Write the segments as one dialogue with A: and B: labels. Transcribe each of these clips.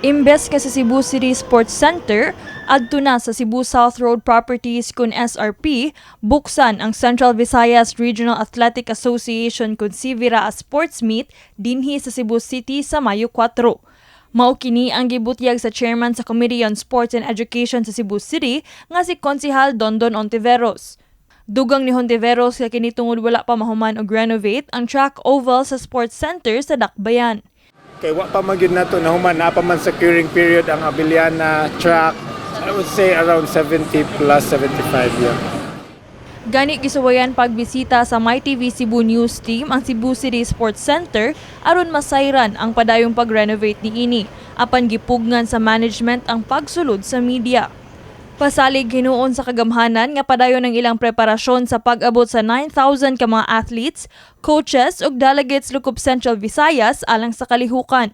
A: Imbes nga sa Cebu City Sports Center, adto na sa Cebu South Road Properties kun SRP, buksan ang Central Visayas Regional Athletic Association kun CVIRAA Sports Meet dinhi sa Cebu City sa Mayo 4. Mao kini ang gibutyag sa chairman sa Committee on Sports and Education sa Cebu City nga si Konsihal Dondon Hontiveros. Dugang ni Hontiveros nga kini tungod wala pa mahuman og renovate ang track oval sa Sports Center sa Dakbayan.
B: Kay wa pa man gyud nato nahuman, naa pa man sa curing period ang Abellana track. I would say around 70 plus, 75, yeah.
A: Gani gisuwayan pagbisita sa MyTV Cebu News Team ang Cebu City Sports Center aron masayran ang padayong pag-renovate niini. Apan gipugngan sa management ang pagsulod sa media. Pasalig hinuon sa kagamhanan nga padayon ang ilang preparasyon sa pag-abot sa 9,000 ka mga athletes, coaches ug delegates lakop Central Visayas alang sa kalihukan.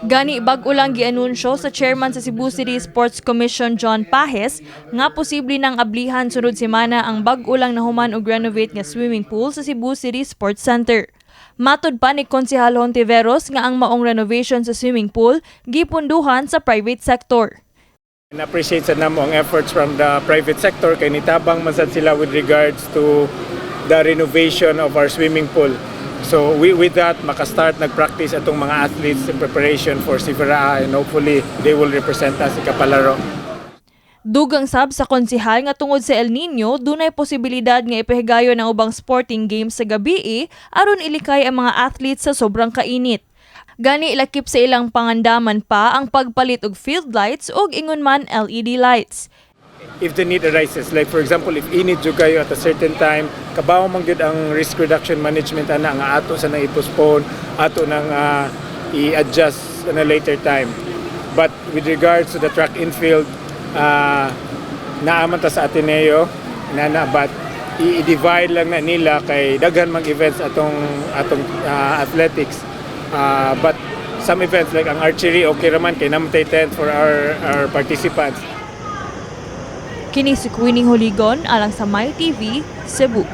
A: Gani bag-o lang gianunsyo sa chairman sa Cebu City Sports Commission John Pages nga posible nang ablihan sunod semana ang bag-o lang nahuman og renovate nga swimming pool sa Cebu City Sports Center. Matod pa ni Konsehal Hontiveros nga ang maong renovation sa swimming pool gipunduhan sa private sector.
B: And appreciate sa namo ang efforts from the private sector kay nitabang man sad sila with regards to the renovation of our swimming pool. So with that, makastart nag-practice atong mga athletes in preparation for CVIRAA and hopefully they will represent us ikapalaro.
A: Dugang sab sa konsehal nga tungod sa El Nino, dunay posibilidad nga ipahigayon ang ubang sporting games sa gabii aron ilikay ang mga athletes sa sobrang kainit. Gani lakip sa ilang pangandaman pa ang pagpalit og field lights ug ingon man LED lights.
B: If the need arises, like for example, if init jud kayo at a certain time, kabaw man gyud ang risk reduction management ana nga ato sa nang i-postpone, ato nang i-adjust in a later time. But with regards to the track infield, naa man ta sa Ateneo, nana, but i-divide lang na nila kay daghan mag events atong athletics. But some events like ang archery, okay raman kay naa man tay tent for our participants.
A: Kini si Queenie Holigon alang sa MyTV, Cebu.